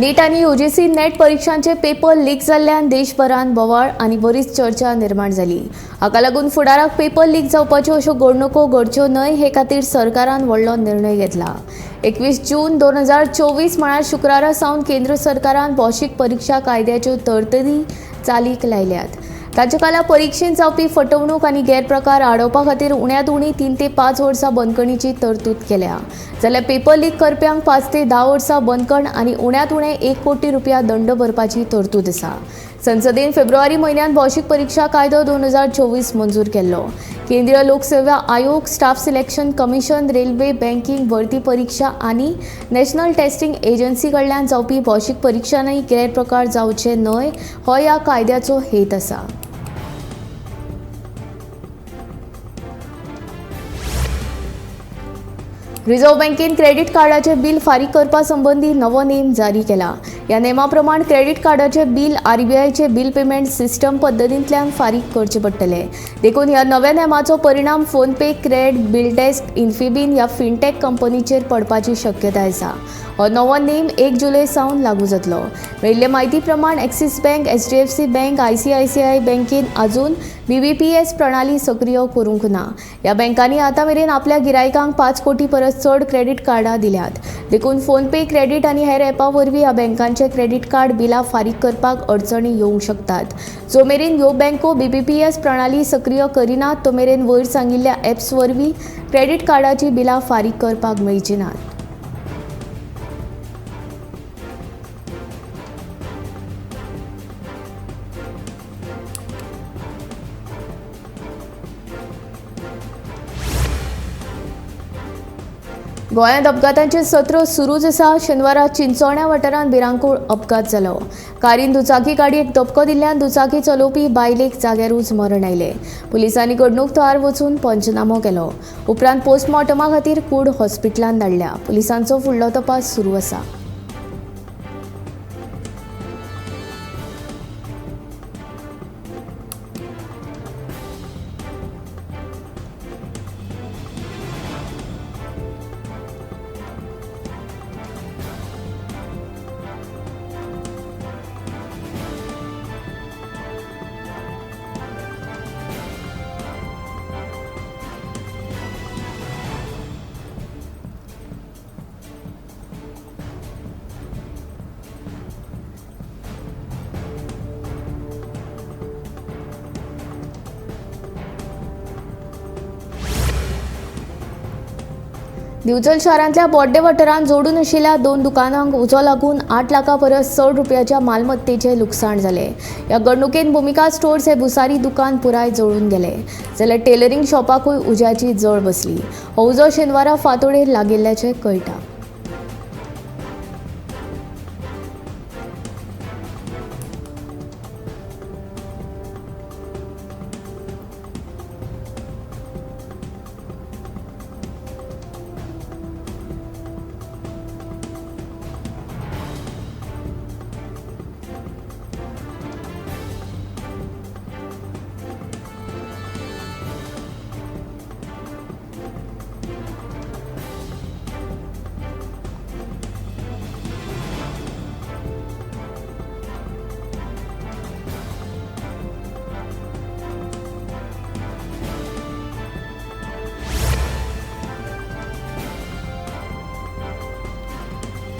नीट आनी यूजीसी नेट परीक्षांचे paper leak जाल्ल्यान देशभरांत बोवाळ आनी बरीच चर्चा निर्माण जाली. हाका लागून फुडाराक पेपर लीक जावपाच्यो अश्यो घडणुको घडच्यो न्हय हे खातीर सरकारान व्हडलो निर्णय घेतला. 21 जून 2024 म्हळ्यार शुक्रारा सावन केंद्र सरकारान भौशीक परीक्षा कायद्याच्यो तरतुदी चालीक लायल्यात. ताचे खाला परिक्षेंत जावपी फटवणूक आनी गैरप्रकार आडोवपा खातीर उण्यांत उणी 3 ते 5 वर्सां बंदखणीची तरतूद केल्या. जाल्यार पेपर लीक करप्यांक 5 ते 10 वर्सां बंदखण आनी उण्यांत उणे 1 कोटी रुपया दंड भरपाची तरतूद आसा. संसदेन फेब्रुवारी म्हयन्यांत भौशीक परीक्षा कायदो 2024 मंजूर केल्लो. केंद्रीय लोकसेवा आयोग, staff selection commission, railway, banking भरती परीक्षा आनी नॅशनल टेस्टिंग एजन्सी कडल्यान जावपी भौशीक परीक्षांनी गैरप्रकार जावचे न्हय हो ह्या कायद्याचो हेत आसा. रिझर्व्ह बँकेन क्रेडीट कार्डाचे बिल फारीक करपा संबंदी नवो नेम जारी केला. ह्या नेमा प्रमाण क्रेडीट कार्डाचे बिल आरबीआयचे बिल पेमेंट सिस्टम पद्दतींतल्यान फारीक करचे पडटले. देखून ह्या नव्या नेमाचो परिणाम फोनपे, क्रेड, बिलडेस्क, इन्फिबीन ह्या फिनटेक कंपनीचेर पडपाची शक्यताय आसा. हो नवो नेम 1 जुलय सावन लागू जातलो. मेळिल्ले म्हायती प्रमाण Axis bank, HDFC bank, ICICI बँकेन अजून बीबीपीएस प्रणाली सक्रीय करूंक ना. ह्या बँकांनी आतां मेरेन आपल्या गिरायकांक 5 कोटी परस चड क्रेडीट कार्डां दिल्यात. देखून फोनपे, क्रेडीट आनी हेर ॲपां वरवीं ह्या बँकांचे क्रेडीट कार्ड बिलां फारीक करपाक अडचणी येवंक शकतात. जो मेरेन ह्यो बँको बीबीपीएस प्रणाली सक्रीय करिनात तो मेरेन वयर सांगिल्ल्या ॲप्स वरवीं क्रेडीट कार्डाचीं बिलां फारीक करपाक मेळचीं नात. गोंयांत अपघातांचें सत्र सुरूच आसा. शेनवारा चिंचोण्या वाठारांत भिरांकूळ अपघात जालो. कारीन दुचाकी गाडयेक धपको दिल्ल्यान दुचाकी चलोवपी बायलेक जाग्यारूच मरण आयलें. पुलिसांनी घडणूक थळार वचून पंचनामो केलो. उपरांत पोस्टमॉर्टमा खातीर कूड हॉस्पिटलांत धाडल्या. पुलिसांचो फुडलो तपास सुरू आसा. दिवचल शारांतल्या बोड्डे वाठारांत जोडून आशिल्ल्या 2 दुकानांक उजो लागून 8 लाखां परस चड रुपयाच्या मालमत्तेचें लुकसाण जालें. ह्या घडणुकेन भुमिका स्टोर्स हे भुसारी दुकान पुराय जळून गेलें. जाल्यार टेलरींग शॉपाकूय उज्याची जळ बसली. हो उजो शेनवारा फांतोडेर लागिल्ल्याचें कळटा.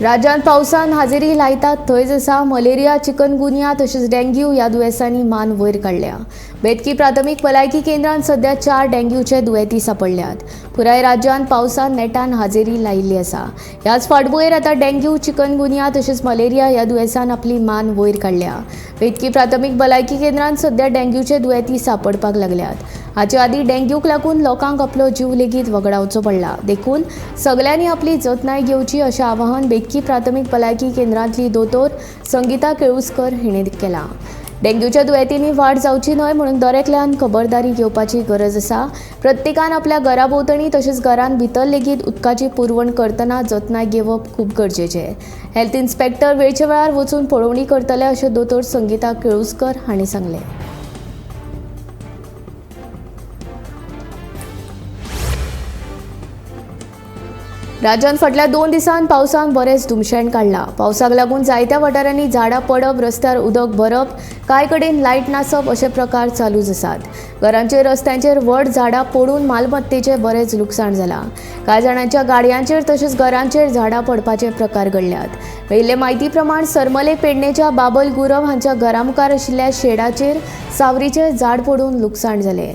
राज्यांत पावसान हाजेरी लायतात थंयच आसा. मलेरिया, चिकनगुनिया तशेंच डेंग्यू ह्या दुयेंसांनी मान वयर काडल्या. बेतकी प्राथमीक भलायकी केंद्रांत सध्या 4 डेंग्यूचे दुयेंती सांपडल्यात. पुराय राज्यांत पावसान नेटान हाजेरी लायिल्ली आसा. ह्याच फाटभुंयेर आतां डेंग्यू, चिकनगुनिया तशेंच मलेरिया ह्या दुयेंसान आपली मान वयर काडल्या. बेतकी प्राथमीक भलायकी केंद्रांत सध्या डेंग्यूचे दुयेंती सांपडपाक लागल्यात. हाचे आदीं डेंग्यूक लागून लोकांक आपलो जीव लेगीत वगडावचो पडला. देखून सगल्यांनी आपली जतनाय घेवची अशें आवाहन बेतकी प्राथमीक भलायकी केंद्रांतली दोतोर संगीता केळुस्कर हिणें केलां. डेंग्यूच्या दुयेंतींनी वाड जावची न्हय म्हणून दरेकल्यान खबरदारी घेवपाची गरज आसा. प्रत्येकान आपल्या घरा भोंवतणी तशेंच घरांत भितर लेगीत उदकाची पुरवण करतना जतनाय घेवप खूब गरजेचें. हेल्थ इन्स्पेक्टर वेळचे वेळार वचून पळोवणी करतले अशें दोतोर संगीता केळुस्कर हांणी सांगलें. राज्यांत फाटल्या 2 दिसांत पावसान बरेंच धुमशेण काडलां। पावसाक लागून जायत्या वाठारांनी झाडां पडप, रस्त्यार उदक भरप, कांय कडेन लायट नासप अशे प्रकार चालूच आसात। घरांचेर, रस्त्यांचेर व्हड झाडां पडून मालमत्तेचें बरेंच लुकसाण जालां। कांय जाणांच्या गाडयांचेर तशेंच घरांचेर झाडां पडपाचे प्रकार घडल्यात। मेळिल्ले म्हायती प्रमाण सरमले पेडणेच्या बाबल गुरव हांच्या घरा मुखार आशिल्ल्या शेडाचेर सावरीचें झाड पडून लुकसाण जालें।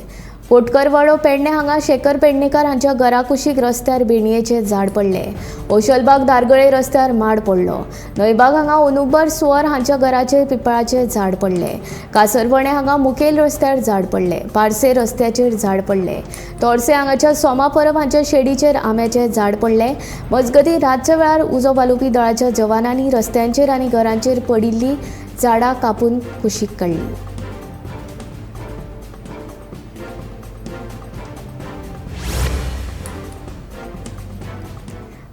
कोटकरवाडो पेडणे हांगा शेखर पेडणेकर हांच्या घरा कुशीक रस्त्यार बेणयेचें झाड पडलें। ओशलबाग दारगळे रस्त्यार माड पडलो। न्हंयबाग हांगा अनुबर सुवर हांच्या घराचेर पिंपळाचें झाड पडलें। कासरवणे हांगा मुखेल रस्त्यार झाड पडलें। पार्से रस्त्याचेर झाड पडलें। तोरसे हांगाच्या सोमा परब हांच्या शेडीचेर आंब्याचें झाड पडलें। मजगतीं रातच्या वेळार उजो पालोवपी दळाच्या जवानांनी रस्त्यांचेर आनी घरांचेर पडिल्लीं झाडां कापून कुशीक काडलीं।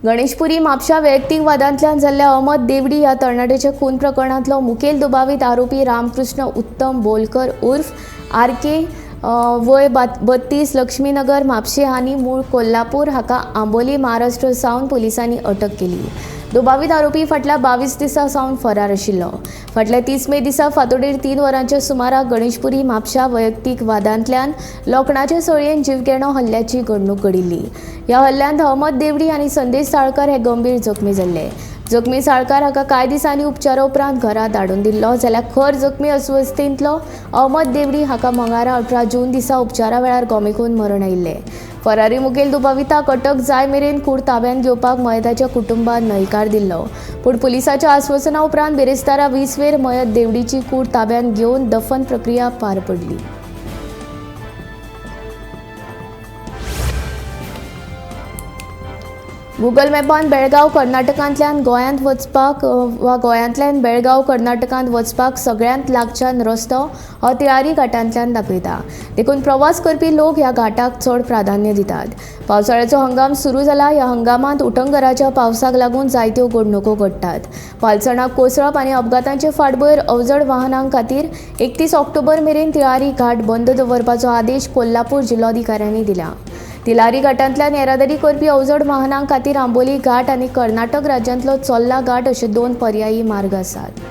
गणेशपुरी म्हापशा वैयक्तीक वादांतल्यान जाल्ल्या अहमद देवडी ह्या तरणाट्याच्या खून प्रकरणांतलो मुखेल दुबावीत आरोपी रामकृष्ण उत्तम बोलकर उर्फ आर के वय 32 लक्ष्मीनगर म्हापशे आनी मूळ कोल्हापूर हाका आंबोली महाराष्ट्र सावन पुलिसांनी अटक केली। दुबावीत आरोपी फाटल्या 22 दिसां सावन फरार आशिल्लो। फाटल्या 30 मे दिसा फांतोडेर 3 वरांच्या सुमाराक गणेशपुरी म्हापशा वैयक्तीक वादांतल्यान लोखणाचे सळयेन जीवघेणो हल्ल्याची घडणूक घडिल्ली। ह्या हल्ल्यांत अहमद देवडी आनी संदेश साळकर हे गंभीर जखमी जाल्ले। जखमी साळकार हाका कांय दिसांनी उपचारा उपरांत घरा धाडून दिल्लो, जाल्यार खर जखमी अस्वस्थेंतलो अहमद देवडी हाका मंगळारा 18 जून दिसा उपचारा वेळार गोमेकून मरण आयिल्लें। फरारी मुखेल दुबाविताक अटक जाय मेरेन कूड ताब्यांत घेवपाक मयताच्या कुटुंबान न्हयकार दिल्लो। पूण पुलिसाच्या आस्वासना उपरांत बिरेस्तारा 20 वेर मयत देवडीची कूड ताब्यांत घेवन दफन प्रक्रिया पार पडली। गुगल मॅपान बेळगांव कर्नाटकांतल्यान गोंयांत वचपाक वा गोंयांतल्यान बेळगांव कर्नाटकांत वचपाक सगळ्यांत लागच्यान रस्तो हो तिळारी घाटांतल्यान दाखयता। देखून प्रवास करपी लोक ह्या घाटाक चड प्राधान्य दितात। पावसाळ्याचो हंगाम सुरू जाला। ह्या हंगामांत उटंगराच्या पावसाक लागून जायत्यो घडणुको घडटात। पालसणां कोसळप आनी अपघातांचे फाटभूंयेर अवजड वाहनां खातीर 31 ऑक्टोबर मेरेन तिळारी घाट बंद दवरपाचो आदेश कोल्हापूर जिल्लोधिकाऱ्यांनी दिला। तिलारी घाटांतल्यान येरादारी करपी अवजड वाहनां खातीर आंबोली घाट आनी कर्नाटक राज्यांतलो चोल्ला घाट अशे 2 पर्यायी मार्ग आसात।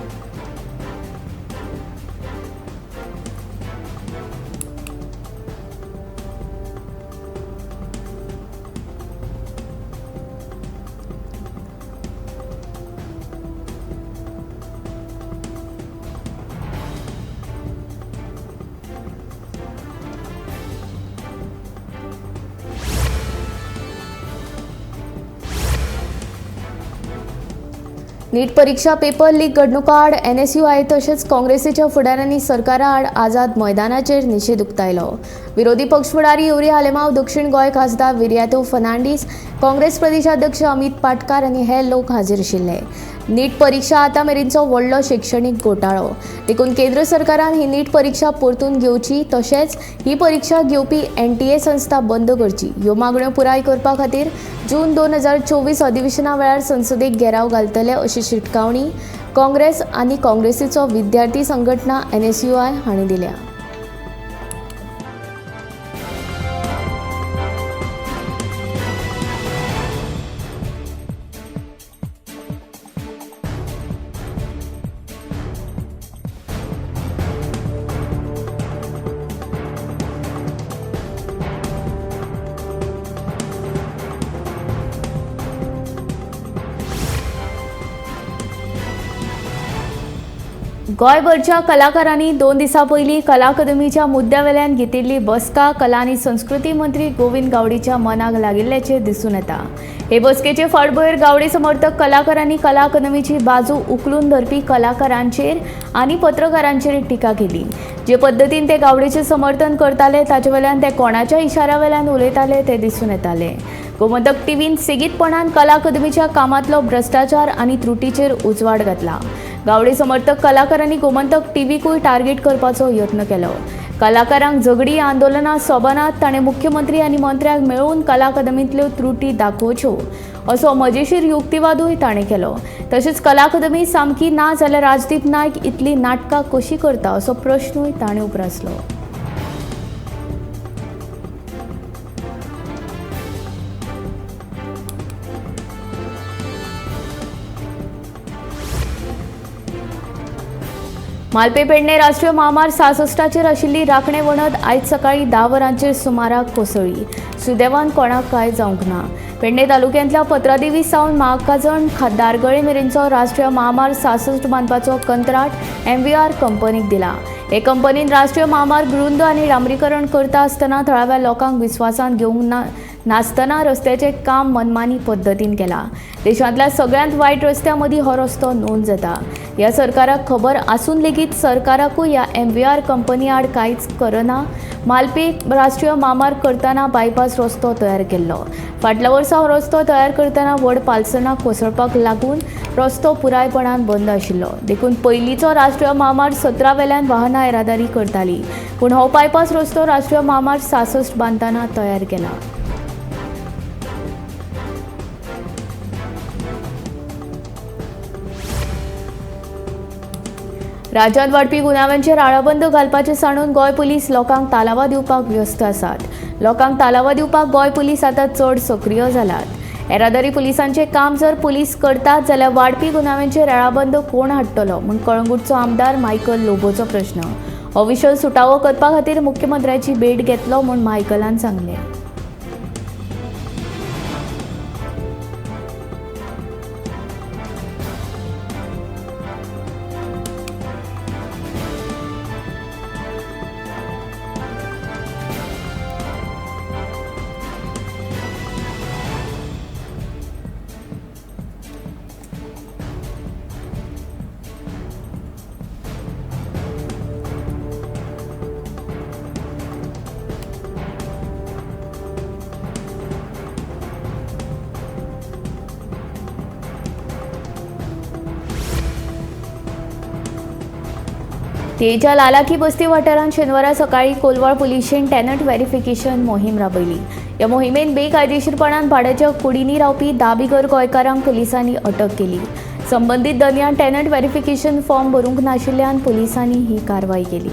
नीट परीक्षा पेपर लीक घडणुका आड एनएसयूआय तशेंच काँग्रेसीच्या फुडाऱ्यांनी सरकारा आड आझाद मैदानाचेर निशेध उक्तायलो। विरोधी पक्ष फुडारी युरी आलेमाव, दक्षिण गोंय खासदार विरियातो फर्नांडीस, काँग्रेस प्रदेशाध्यक्ष अमित पाटकार आनी हेर लोक हाजीर आशिल्ले। नीट परीक्षा आतां मेरेनचो व्हडलो शिक्षणीक घोटाळो, देखून केंद्र सरकारान ही नीट परीक्षा परतून घेवची तशेंच ही परीक्षा घेवपी एनटीए संस्था बंद करची ह्यो मागण्यो पुराय करपा खातीर जून 2024 अधिवेशना वेळार संसदेक घेराव घालतले अशी शिटकावणी काँग्रेस आनी काँग्रेसीचो विद्यार्थी संघटना एनएसयूआय हांणी दिल्या। गोंयभरच्या कलाकारांनी 2 दिसां पयलीं कला अकादमीच्या मुद्द्या वेल्यान घेतिल्ली बसका कला आनी संस्कृती मंत्री गोविंद गावडीच्या मनाक लागिल्ल्याचें दिसून येता। हे बसकेचे फाटभूंयेर गावडे समर्थक कलाकारांनी कला अकादमीची बाजू उखलून धरपी कलाकारांचेर आनी पत्रकारांचेर टिका केली। जे पद्दतीन ते गावडेचें समर्थन करताले ताचे वेल्यान ते कोणाच्या इशाऱ्या वेल्यान उलयताले ते दिसून येताले। गोमंतक टीव्हीन सेगीतपणान कला अकादमीच्या कामांतलो भ्रश्टाचार आनी त्रुटीचेर उजवाड घातला। गावडे समर्थक कलाकारांनी गोमंतक टीव्हीकूय टार्गेट करपाचो यत्न केलो। कलाकारांक झगडी आंदोलनां सोबनात ताणें मुख्यमंत्री आनी मंत्र्यांक मेळून कला अकादमींतल्यो त्रुटी दाखोवच्यो असो मजेशीर युक्तिवादूय ताणें केलो। तशेंच कला अकादमी सामकी ना जाल्यार राजदीप नायक इतली नाटकां कशी करता असो प्रश्नूय ताणें उप्रासलो। मालपे पेडणे राष्ट्रीय म्हामार्ग 66चेर आशिल्ली राखणे वणत आयज सकाळी 10 वरांचेर सुमाराक कोसळ्ळी. सुदैवान कोणाक कांय जावंक ना. पेडणे तालुक्यांतल्या पत्रादेवी सावन महाकाजण दारगळे मेरेनचो राष्ट्रीय म्हामार्ग 66 बांदपाचो कंत्राट MVR कंपनीक दिला. हे कंपनीन राष्ट्रीय म्हामार्ग रुंद आनी डांबरीकरण करता आसतना थळाव्या लोकांक विस्वासांत घेवंक नासतना रस्त्याचें काम मनमानी पद्दतीन केलां. देशांतल्या सगळ्यांत वायट रस्त्यां मदीं हो रस्तो नोंद जाता. ह्या सरकाराक खबर आसून लेगीत सरकाराकूय ह्या MVR company आड कांयच करना. मालपे राष्ट्रीय म्हामार्ग करतना बायपास रस्तो तयार केल्लो. फाटल्या वर्सा हो रस्तो तयार करतना व्हड पालसणां कोसळपाक लागून रस्तो पुरायपणान बंद आशिल्लो. देखून पयलींचो राष्ट्रीय म्हामार्ग 17 वेल्यान वाहनां येरादारी करताली, पूण हो बायपास रस्तो राष्ट्रीय म्हामार्ग 66 बांदतना तयार केला. राज्यांत वाडपी गुन्यांवांचेर आळाबंद घालपाचें सांडून गोंय पुलीस लोकांक तालावा दिवपाक व्यस्त आसात. लोकांक तालावा दिवपाक गोंय पुलीस आतां चड सक्रीय जाल्यात. येरादारी पुलिसांचें काम जर पुलीस करतात जाल्यार वाडपी गुन्यांवांचेर आळाबंद कोण हाडटलो म्हूण कळंगूटचो आमदार मायकल लोबोचो प्रश्न. हो विशय सुटावो करपा खातीर मुख्यमंत्र्याची भेट घेतलो म्हूण मायकलान सांगलें. तेच्या लालाकी बस्ती वाठारांत शेनवारा सकाळी कोलवाळ पुलिशेन टेनंट व्हेरिफिकेशन मोहीम राबयली. ह्या मोहिमेन बेकायदेशीरपणान भाड्याच्या कुडींनी रावपी 10 बिगर गोंयकारांक पुलिसांनी अटक केली. संबंदीत दनयान टेनंट व्हेरिफिकेशन फॉर्म भरूंक नाशिल्ल्यान पुलिसांनी ही कारवाय केली.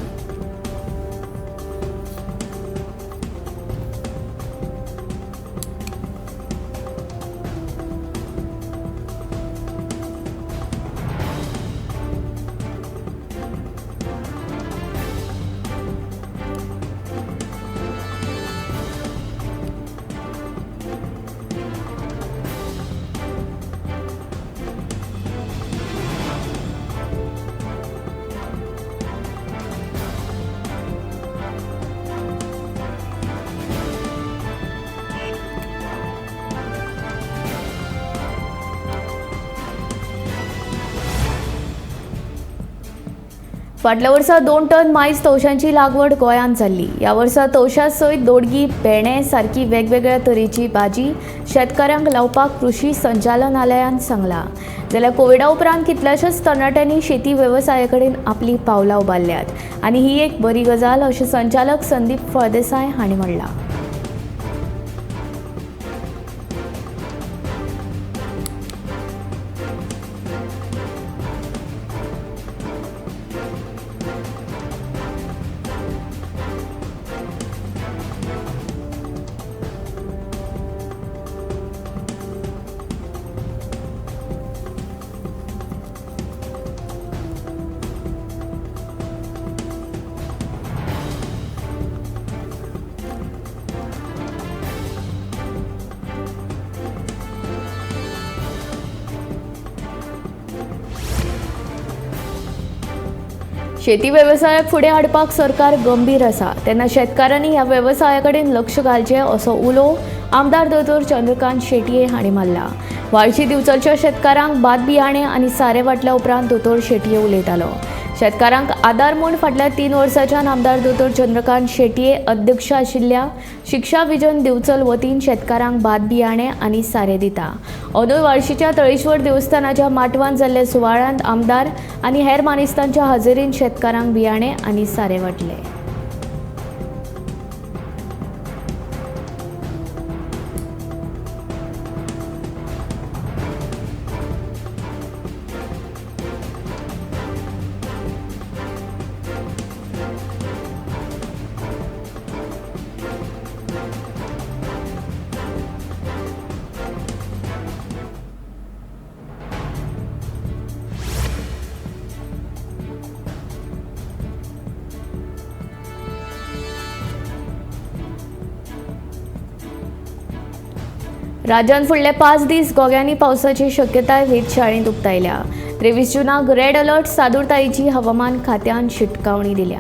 फाटल्या वर्सा 2 टन मायज तवशांची लागवड गोंयांत जाल्ली. ह्या वर्सा तवशा सयत दोडगी, भेणे सारकी वेगवेगळ्या तरेची भाजी शेतकाऱ्यांक लावपाक कृशी संचालनालयान सांगलां. जाल्यार कोविडा उपरांत कितल्याशाच तरणाट्यांनी शेती वेवसाया कडेन आपलीं पावलां उबारल्यात आनी ही एक बरी गजाल अशें संचालक संदीप फळदेसाय हांणी म्हणलां. शेती वेवसायाक फुडें हाडपाक सरकार गंभीर आसा, तेन्ना शेतकारांनी ह्या वेवसाया कडेन लक्ष घालचें असो उलो आमदार दोतोर चंद्रकांत शेटये हांणी मारला. व्हाळशी दिवचलच्या शेतकारांक भात बियाणे आनी सारें वांटल्या उपरांत दोतोर शेटये उलयतालो. शेतकारांक आदार म्हूण फाटल्या 3 वर्सांच्यान आमदार दोतोर चंद्रकांत शेटये अध्यक्ष आशिल्ल्या शिक्षा विजन दिवचल वतीन शेतकारांक भात बियाणे आनी सारें दिता. अंदूं व्हाळशीच्या तळेश्वर देवस्थानाच्या माटवांत जाल्ल्या सुवाळ्यांत आमदार आनी हेर मानेस्तांच्या हाजेरीन शेतकारांक बियाणे आनी सारें वांटलें. राज्यांत फुडले 5 दीस गोग्यांनी पावसाची शक्यताय वेधशाळेंत उक्तायल्या. 23 जूनाक रेड अलर्ट सादूरतायेची हवामान खात्यान शिटकावणी दिल्या.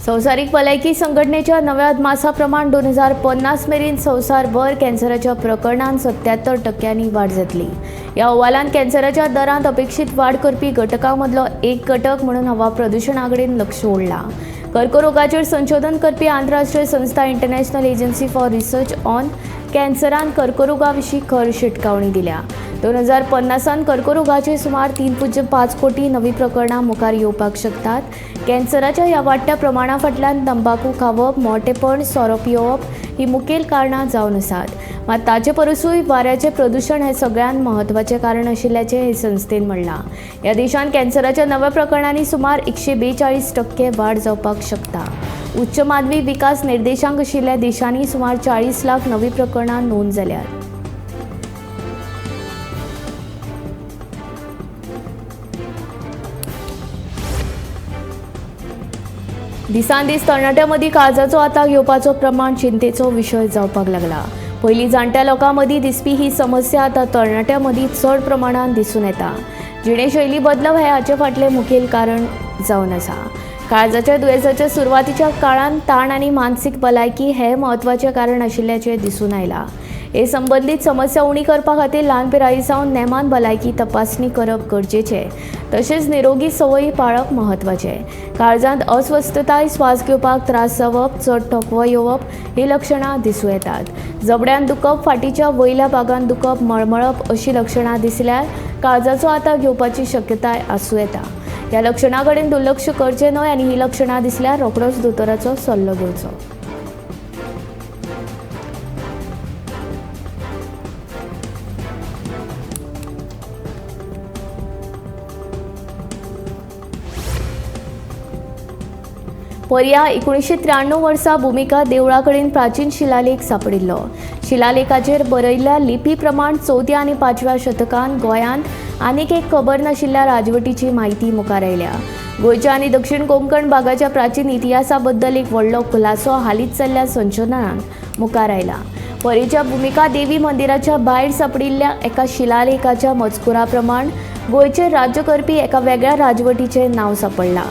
संवसारीक भलायकी संघटनेच्या नव्या अदमासा प्रमाण 2050 मेरेन संवसारभर कॅन्सराच्या प्रकरणांत 77% वाड जातली. ह्या अहवालांत कॅन्सराच्या दरांत अपेक्षीत वाड करपी घटकां मदलो एक घटक म्हणून हवा प्रदुशणा कडेन लक्ष ओडलां. कर्करोगाचेर संशोधन करपी आंतरराष्ट्रीय संस्था international agency for research on कॅन्सरान कर्करोगा विशीं खर शिटकावणी दिल्या. 2050 कर्करोगाचे सुमार 3.5 कोटी नवी प्रकरणां मुखार येवपाक शकतात. कॅन्सराच्या ह्या वाडट्या प्रमाणा फाटल्यान तंबाकू खावप, मोटेपण, सोरो पियोवप ही मुखेल कारणां जावन आसात. मात ताचे परसूय वाऱ्याचें प्रदुशण हें सगळ्यांत म्हत्वाचें कारण आशिल्ल्याचें हे संस्थेन म्हणलां. ह्या देशांत कॅन्सराच्या नव्या प्रकरणांनी सुमार 142% वाड जावपाक शकता. उच्च मानवी विकास निर्देशांक आशिल्ल्या देशांनी सुमार 40 लाख नवी प्रकरणां नोंद जाल्यात. दिसान दीस तरणाट्यां मदीं काळजाचो आताक येवपाचो प्रमाण चिंतेचो विशय जावपाक लागला. पयलीं जाणट्या लोकां मदीं दिसपी ही समस्या आतां तरणाट्यां मदीं चड प्रमाणान दिसून येता. जिणेशैली बदलप हें हाचे फाटलें मुखेल कारण जावन आसा. काळजाच्या दुयेंसाच्या सुरवातीच्या काळांत ताण आनी मानसीक भलायकी हें म्हत्वाचें कारण आशिल्ल्याचें दिसून आयलां. हे संबंदीत समस्या उणी करपा खातीर ल्हान पिराये सावन नेमान भलायकी तपासणी करप गरजेचें, तशेंच निरोगी संवयी पाळप म्हत्वाचें. काळजांत अस्वस्थताय, श्वास घेवपाक त्रास जावप, चड थकवो येवप ही लक्षणां दिसूं येतात. जबड्यान दुखप, फाटीच्या वयल्या भागान दुखप, मळमळप अशी लक्षणां दिसल्यार काळजाचो आताक घेवपाची शक्यताय आसूं येता. ह्या लक्षणां कडेन दुर्लक्ष करचें न्हय आनी ही लक्षणां दिसल्यार रोखडोच दोतोराचो सल्लो घेवचो. पर्या 1993 वर्सा भुमिका देवळा कडेन प्राचीन शिलालेख सांपडिल्लो. शिलालेखाचेर बरयल्ल्या लिपी प्रमाण 4थ्या आनी 5व्या शतकांत गोंयांत आनीक एक खबर नाशिल्ल्या राजवटीची म्हायती मुखार आयल्या. गोंयच्या आनी दक्षिण कोंकण भागाच्या प्राचीन इतिहासा बद्दल एक व्हडलो खुलासो हालींच चल्ल्या संशोधनांत मुखार आयला. पर्येच्या भुमिका देवी मंदिराच्या भायर सांपडिल्ल्या एका शिलालेखाच्या मजकुरा प्रमाण गोंयचेर राज्य करपी एका वेगळ्या राजवटीचें नांव सांपडलां.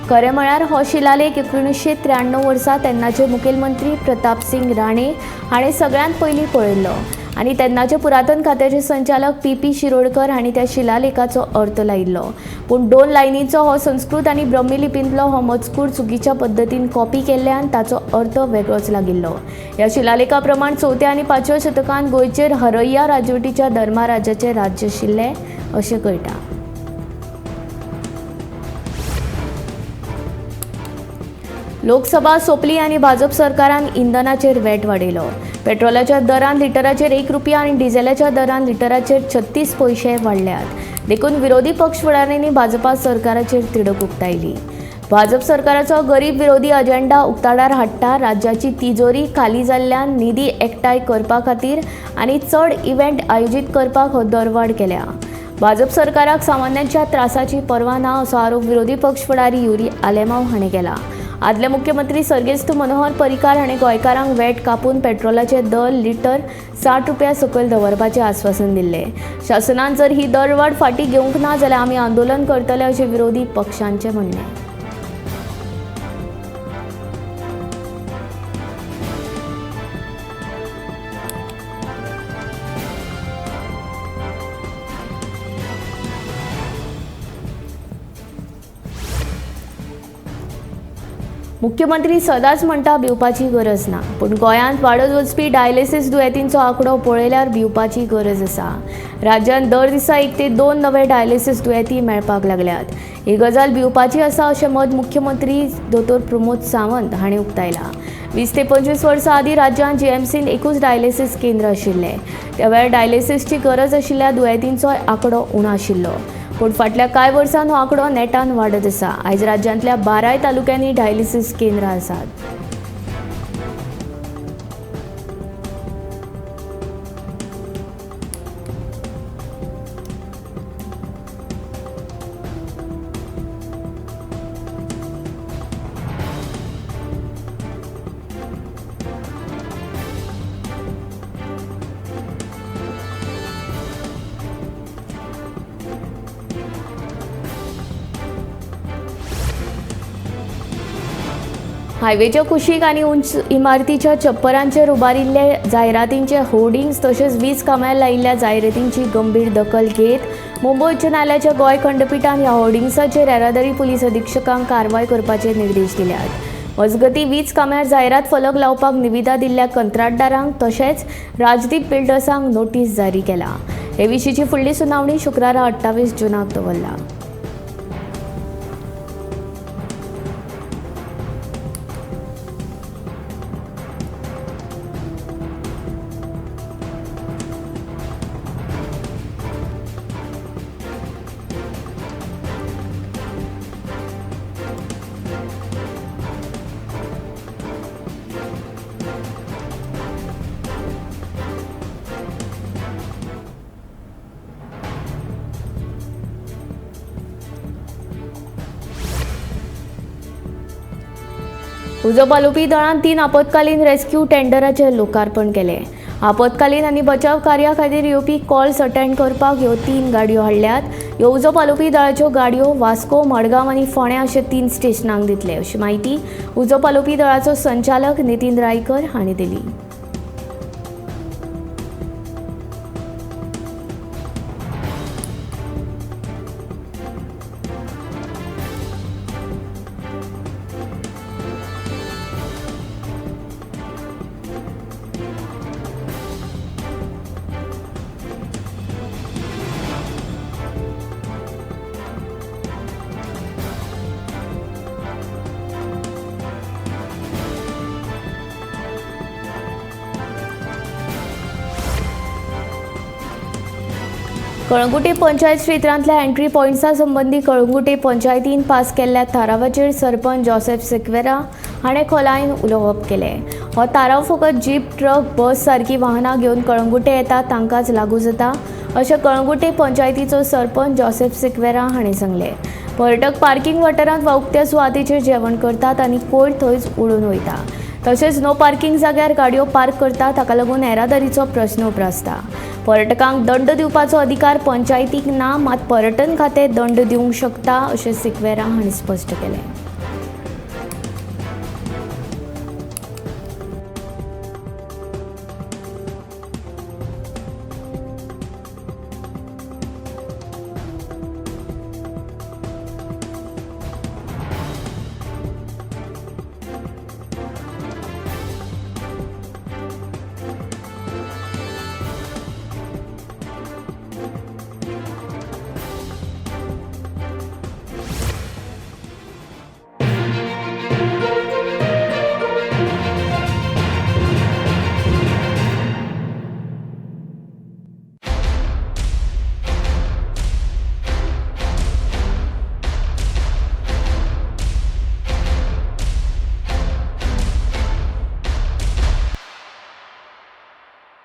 खरें म्हळ्यार हो शिलालेख 1993 वर्सा तेन्नाचे मुखेलमंत्री प्रताप सिंग राणे हाणें सगळ्यांत पयलीं पळयल्लो आनी तेन्नाचे पुरातन खात्याचे संचालक पी.पी. शिरोडकर हांणी त्या शिलालेखाचो अर्थ लायिल्लो. पूण 2 लायनीचो हो संस्कृत आनी ब्रह्मी लिपींतलो हो मजकूर चुकीच्या पद्दतीन कॉपी केल्ल्यान ताचो अर्थ वेगळोच लागिल्लो. ह्या शिलालेखा प्रमाण 4थ्या आनी 5व्या शतकांत गोंयचेर हरय्या राजवटीच्या धर्माराजाचें राज्य आशिल्लें अशें कळटा. लोकसभा सोंपली आनी भाजप सरकारान इंधनाचेर वेट वाडयलो. पेट्रोलाच्या दरान लिटराचेर 1 रुपया आनी डिझेलाच्या दरान लिटराचेर 36 पयशे वाडल्यात. देखून विरोधी पक्ष फुडाऱ्यांनी भाजपा सरकाराचेर तिडक उक्तायली. भाजप सरकाराचो गरीब विरोधी अजेंडा उक्ताडार हाडटा. राज्याची तिजोरी खाली जाल्ल्यान निधी एकठांय करपा खातीर आनी चड इव्हेंट आयोजीत करपाक हो दरवाड केल्या. भाजप सरकाराक सामान्यांच्या त्रासाची पर्वा ना असो आरोप विरोधी पक्ष फुडारी युरी आलेमाव हाणें केला. आदले मुख्यमंत्री सर्गेस्त मनोहर पर्रीकार हाणें गोंयकारांक वेट कापून पेट्रोलाचे दर लिटर 60 रुपया सकयल दवरपाचें आस्वासन दिल्लें. शासनान जर ही दरवाड फाटीं घेवंक ना जाल्यार आमी आंदोलन करतले अशें विरोधी पक्षांचें म्हणणें. मुख्यमंत्री सदांच म्हणटा भिवपाची गरज ना, पूण गोंयांत वाडत वचपी डायलिसीस दुयेंतींचो आंकडो पळयल्यार भिवपाची गरज आसा। राज्यांत दर दिसा 1 ते 2 नवे डायलिसीस दुयेंती मेळपाक लागल्यात। ही गजाल भिवपाची आसा अशें मत मुख्यमंत्री दोतोर प्रमोद सावंत हांणी उक्तायलां। 20 ते 25 वर्सां आदीं राज्यांत जीएमसीन एकूच डायलिसीस केंद्र आशिल्लें। त्या वेळार डायलिसीसची गरज आशिल्ल्या दुयेंतींचो आंकडो उणो आशिल्लो, पूण फाटल्या कांय वर्सांत हो आंकडो नेटान वाडत आसा। आयज राज्यांतल्या 12 तालुक्यांनी डायलिसीस केंद्रां आसात। हायवेच्या कुशीक आनी उंच इमारतीच्या छप्परांचेर उबारिल्ले जायरातींचे होर्डिंग्स तशेंच वीज कामार लायिल्ल्या जायरातींची गंभीर दखल घेत मुंबय उच्च न्यायालयाच्या गोंय खंडपिठान ह्या होर्डिंग्साचेर येरादारी पुलीस अधीक्षकांक कारवाय करपाचे निर्देश दिल्यात। मजगतीं वीज कामार जायरात फलक लावपाक निविदा दिल्ल्या कंत्राटदारांक तशेंच राजदीप बिल्डर्सांक नोटीस जारी केला। हे विशींची फुडली सुनावणी शुक्रारा 28 जूनाक दवरला। उजो पालोवपी दळान 3 आपत्कालीन रेस्क्यू टेंडराचें लोकार्पण केलें। आपत्कालीन आनी बचाव कार्या खातीर येवपी कॉल्स अटेंड करपाक ह्यो 3 गाडयो हाडल्यात। ह्यो उजो पालोवपी दळाच्यो गाडयो वास्को, मडगांव आनी फोंड्या अशे 3 स्टेशनांक दितले अशी म्हायती उजो पालोवपी दळाचो संचालक नितीन रायकर हांणी दिली। कळंगुटे पंचायत क्षेत्रांतल्या एंट्री पॉयंट्सा संबंदी कळंगुटे पंचायतीन पास केल्ल्या थारावाचेर सरपंच जोसेफ सिक्वेरा हाणें खोलायेन उलोवप केलें। हो थाराव फकत जीप, ट्रक, बस सारकी वाहनां घेवन कळंगुटे येता तांकांच लागू जाता अशें कळंगुटे पंचायतीचो सरपंच जोसेफ सिक्वेरा हाणें सांगलें। पर्यटक पार्किंग वाठारांत वा उक्त्या सुवातेचेर जेवण करतात आनी कोयर थंयच उडून वयता। तशेंच नो पार्किंग जाग्यार गाडयो पार्क करतात, ताका लागून येरादारीचो प्रस्न उप्रासता। पर्यटकांक दंड दिवपाचो अधिकार पंचायतीक ना, मात पर्यटन खातें दंड दिवंक शकता अशें सिक्वेरा हांणी स्पश्ट केलें।